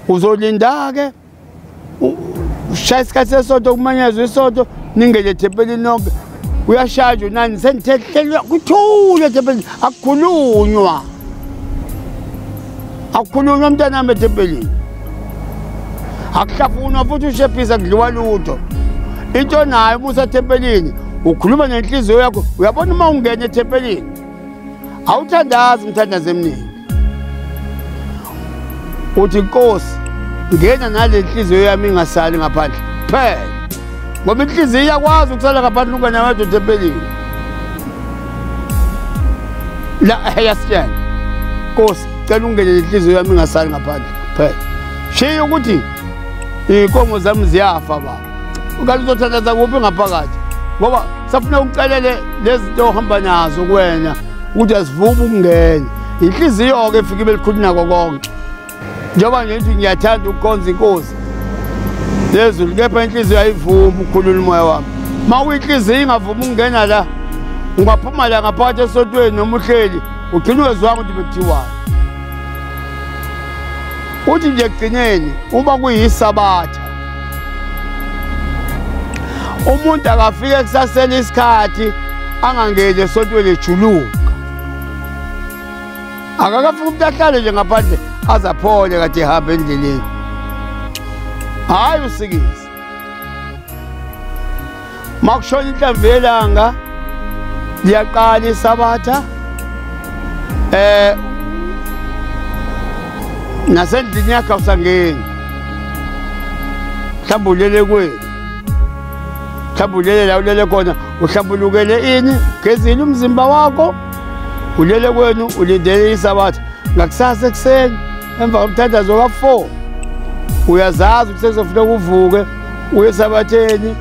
Uzolinda-ke ushaya isikhathi sesonto, kumanyezwe isonto, ningene ethempelini nonke. Uyashaya nje nani senithethelwa kuthule ethempelini, akukhulunywa. Akukhulunywa mntanami ethempelini. Akuhlafunwa futhi ushephisa, kudliwa lutho. Into nayo uma usethempelini ukhuluma nenhliziyo yakho. Uyabona uma ungena ethempelini awuthandazi umthandazo eminingi, uthi Nkosi ngena nale nhliziyo yami ingasali ngaphandle phela, ngoba inhliziyo iyakwazi ukusala ngaphandle ungena wedwa ethempelini. La yasitshela Nkosi cela ungene nenhliziyo yami ingasali ngaphandle phela, shiya ukuthi iy'nkomo zami ziyafa baba. Ukanti uzothandaza kuphi ngaphakathi? Ngoba safuna ukucelele lezi zinto ohamba nazo kuwena ukuthi asivume ukungena. Inhliziyo-ke efike ibe likhulu nako konke. Njengoba nje ngithi ngiyathanda ukukhonza inkosi lezulu, kepha inhliziyo ayivumi ukukhulula umoya wami. Uma kuyinhliziyo ingavumi ukungena la, ungaphuma la ngaphakathi esontweni noma uhleli ugcine ungezwanga ukuthi bekuthiwani. Uthi nje ekugcineni uma kuyisabatha umuntu akafike kusasele isikhathi angangeni esontweni ejuluka. Akakafiki umuntu ahlale nje ngaphandle azaphole kade ehamba endleleni. Hhayi usikizi. Makushona inhlamvu yelanga liyaqala isabatha. Nasendlini yakho awusangeni, mhlawumbe ulele kwenu, mhlawumbe ulele la ulele khona, uhlambulukele ini, ugezile umzimba wakho, ulele kwenu, ulindele isabatha. Ngakusasa ekuseni emva komthandazo ka-4 uyazazi ukuthi sekuzofuneka uvuke uye esabatheni.